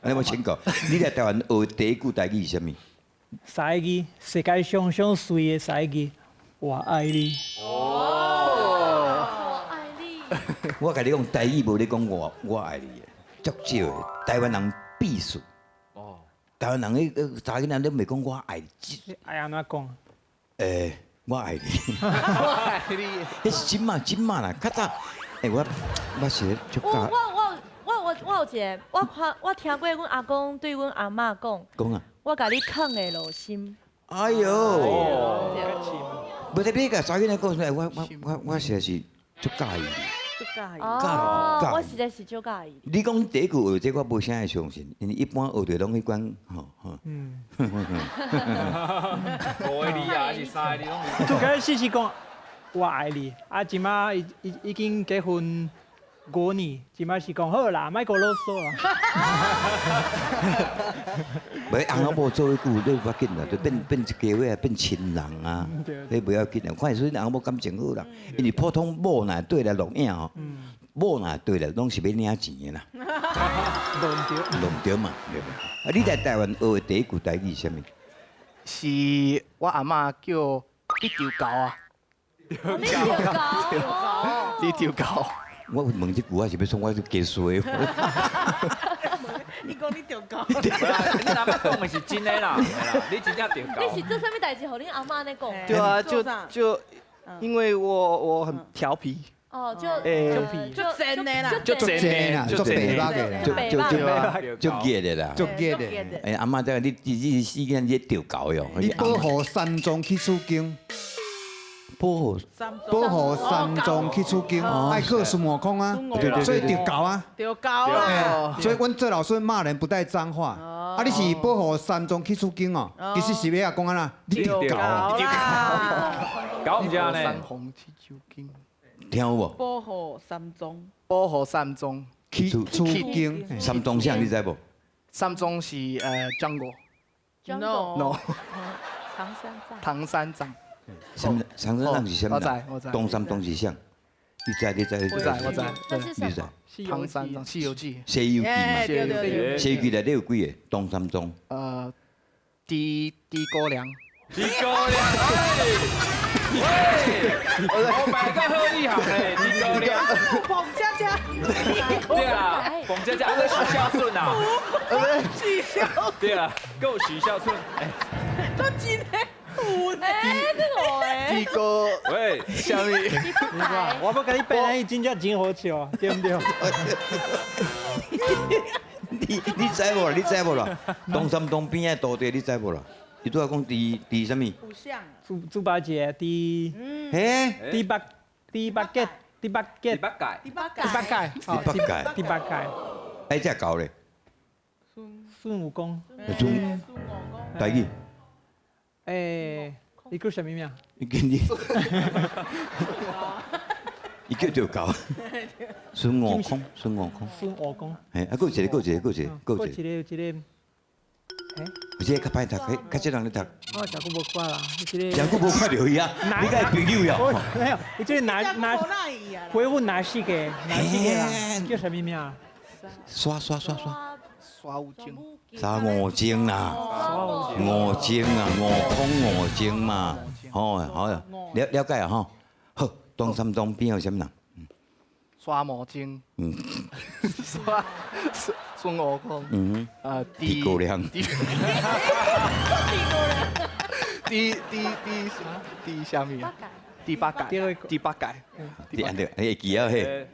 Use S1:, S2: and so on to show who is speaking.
S1: 你無請教，你來台灣學第一句台語是啥物？
S2: 三个字，世界上上媠的三个字，我愛你。
S3: 我愛你。
S1: 我共你講，台語無咧講我愛你的，足少的。台灣人必須。哦。台灣人彼查某囡仔都袂講我愛你。
S2: 愛按怎講？
S1: 我愛你。
S4: 我愛你。
S1: 彼是這馬這馬啦，較早，我是足
S3: 我我我我我有一个，我看我聽過阮阿公對阮阿嬤講。
S1: 講啊。
S3: 我共你囥佇落心。
S1: 哎喲。無得你共查某囡仔講，我實在是足佮意你。
S5: 足佮意。
S3: 哦，我實在是足佮意。
S1: 你講第一句學這個，我無啥會相信，因為一般學著攏彼款，吼吼。
S6: 五个字啊，還是三個字攏。
S2: 最開始是講我愛你，啊，這馬已經結婚5年，這馬是講好啦，莫閣囉嗦啦。
S1: 無翁仔某做彼句，你無要緊啦，就變一家伙啊，變親人啊，你不要緊啦。看說翁仔某感情好啦，因為普通某若對來錄影吼，某若對來攏是欲領錢的啦。
S2: 弄著，
S1: 弄著嘛，對不對？啊，你來台灣學的第一句台語是啥物？
S4: 是我阿嬤叫你著猴啊。
S3: 你著猴，
S4: 你著猴。
S1: 我問這句我是欲創我加衰。
S5: 你講你著猴。
S6: 你阿嬤講的是真的啦，你真正著猴。
S3: 你是做啥物代誌，予恁阿嬤按呢講？
S4: 對啊，就因為我很調皮。
S3: 哦，就
S4: 就
S5: 真的啦，
S4: 就真的啦，
S7: 就白目的啦，
S1: 就就就熱的啦，
S7: 足熱的。
S1: 阿嬤這個你時間你著猴喲。
S7: 你保護三藏去取經。
S1: 保護
S7: 保護三藏去取經，愛靠孫悟空啊，所以著猴啊，
S5: 著猴啊。
S7: 所以阮做老師罵人不帶髒話。啊，你是保護三藏去取經哦，其實是欲講按怎，你著猴
S5: 啦。
S6: 猴毋知呢？
S4: 三藏去取經，
S1: 聽有無？
S5: 保護三藏，
S4: 保護三藏
S7: 去取經。
S1: 三藏啥你知無？
S4: 三藏是jungle。
S3: No。唐三藏。
S4: 唐三藏。
S1: 三三藏是啥物？
S4: 我知我知。
S1: 唐三藏是啥？你知你知？
S4: 我知我知。
S1: 你知？
S4: 唐三藏《西遊記》。
S1: 西遊記嘛。
S5: 對對對。
S1: 西遊記內底有幾个？唐三藏。
S4: 豬哥亮。
S6: 豬哥亮，喂，我買個好厲害嘞，豬哥亮。
S5: 彭佳佳。
S6: 對啦，彭佳佳，閣許孝順啊。
S5: 許孝。
S6: 對啦，閣許孝順。
S5: 都真的。
S3: 哎，這個
S4: 豬哥，
S6: 喂，
S4: 啥物？
S2: 我欲共你變，伊真正真好笑，對毋對？
S1: 你知無啦？你知無啦？唐三藏邊仔徒弟你知無啦？伊拄仔講豬豬啥物？
S5: 有像。
S2: 豬八戒，豬，
S1: 嘿，
S2: 豬八戒，豬八戒，
S6: 豬八戒，
S5: 豬八戒，
S2: 豬八戒，
S1: 豬八戒，
S2: 豬八戒。
S1: 哎，這猴咧？
S2: 孫悟空。
S1: 孫悟空。台語。
S2: 欸，伊叫啥物名？
S1: 伊叫你，伊叫著猴。孫悟空，孫悟空。
S2: 孫悟空。
S1: 嘿，啊，閣有一個，閣有一個，閣有一個，閣
S2: 有一個，一個。欸？
S1: 有這個較歹讀，較少人咧讀。
S2: 我誠久無看啦，這個。
S1: 誠久無看著伊啊！你敢會朋友呀？
S2: 沒有，伊這個哪回復哪四個？哪四個啦？叫啥物名？
S1: 刷刷刷刷。
S4: 沙悟淨。
S1: 沙悟淨啦，悟淨啊，悟空悟淨嘛，好，好，了了解啊，吼。好，唐三藏邊有啥物人？
S4: 沙悟淨。沙孫悟空。啊，
S1: 豬哥亮。
S4: 豬豬豬豬啥物啊？豬八戒。豬八戒。
S1: 你按著，你會記啊嘿。